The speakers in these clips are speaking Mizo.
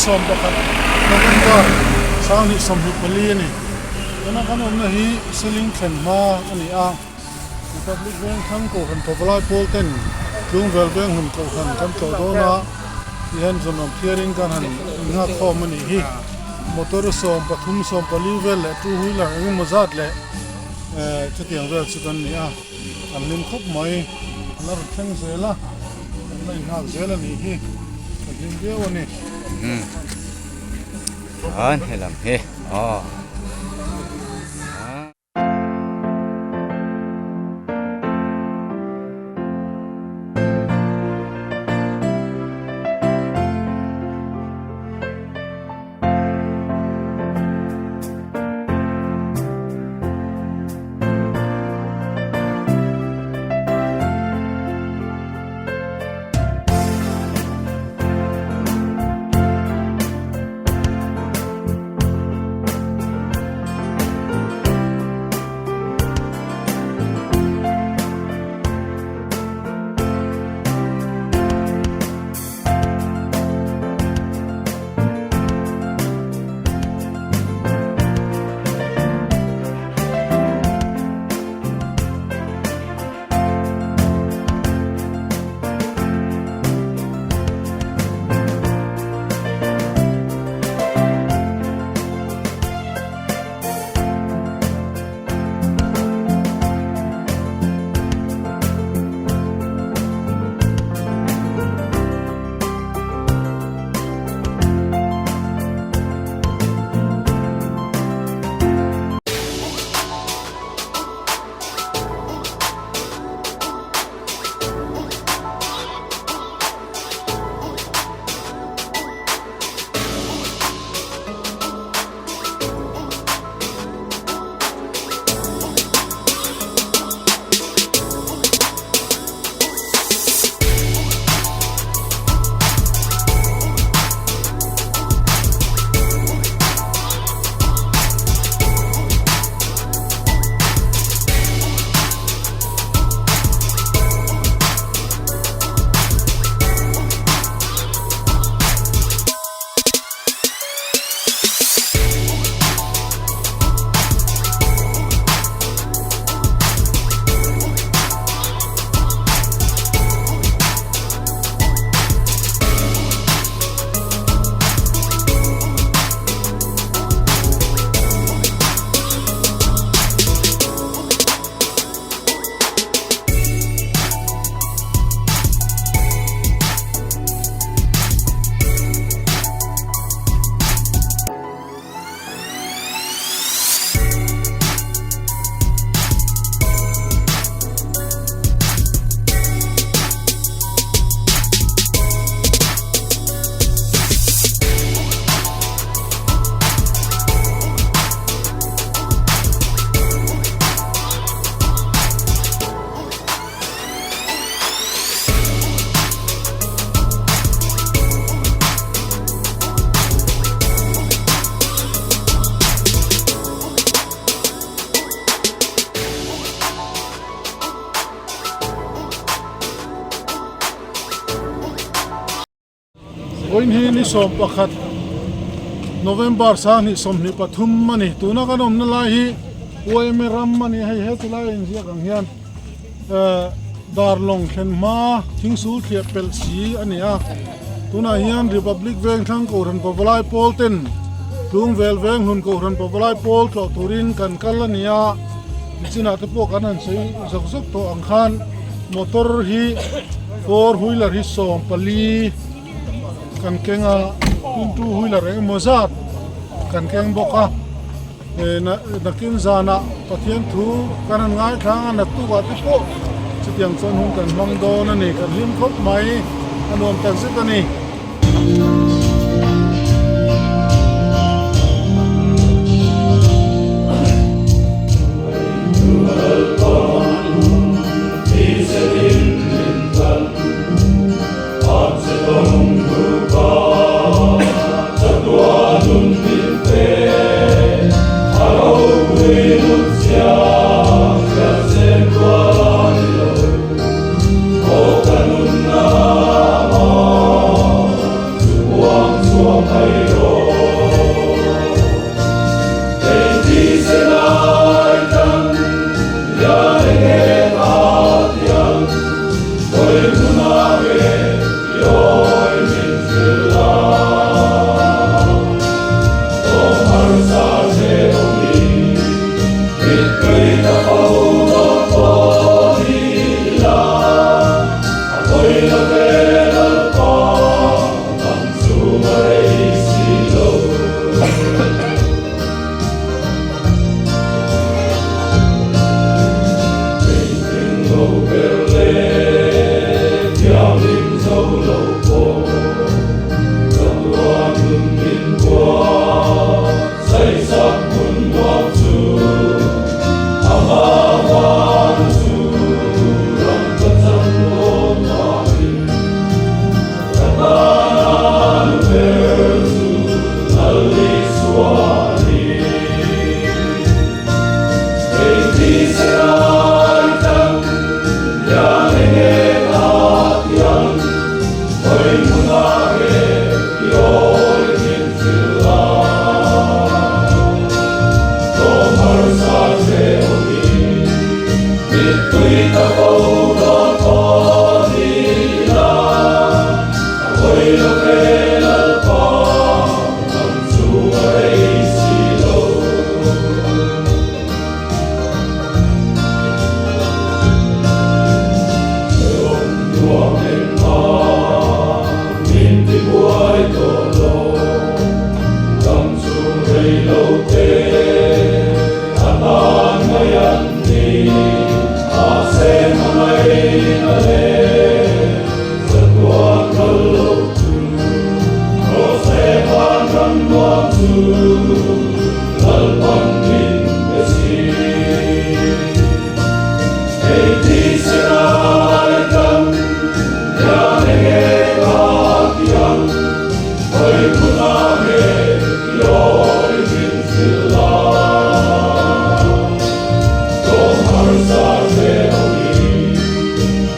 11 November 2024 a ni. Tuna kan awmna hi Seling thlen hma a ni a, Republic Veng thlang Kohhran Pavalai pawl ten Tlungvel Veng hlun Kohhran kan tlawh dawn a, tihian zawnawm phiarin kan han innghak khawm a nih hi. Motor 13, 14 vel leh two wheeler engemaw zat leh chutiang vel chu kan ni a, kan hlim khawp mai. An la rawn thleng zel a, an la innghak zel a nih hi, kan hlim viau a ni. Chuan helam hi aw. Vawiin hi ni 11 November 2023 a ni. Tuna kan awmna lai hi UMA ram a ni a, hei he tilai a inziak ang hian eh darlawng thlen hma thingsul thliah pelh si a ni a. Tunah hian Republic Veng thlang Kohhran Pavalai pawl ten Tlungvel Veng hlun Kohhran Pavalai pawl tlawh turin kan kal a ni a, nichinah te pawh kan han sawi zawk zawk tawh ang khan motor hi four wheeler hi 14 kan keng a, tin two wheeler eng emaw zat kan keng bawk a, nakin zanah Pathian thu kan han ngaithlang a naktukah te pawh chutiang chuan hun kan hmang dawn a ni, kan hlim khawp mai a nuam tak zet a ni.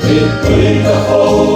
Mittui ka fo.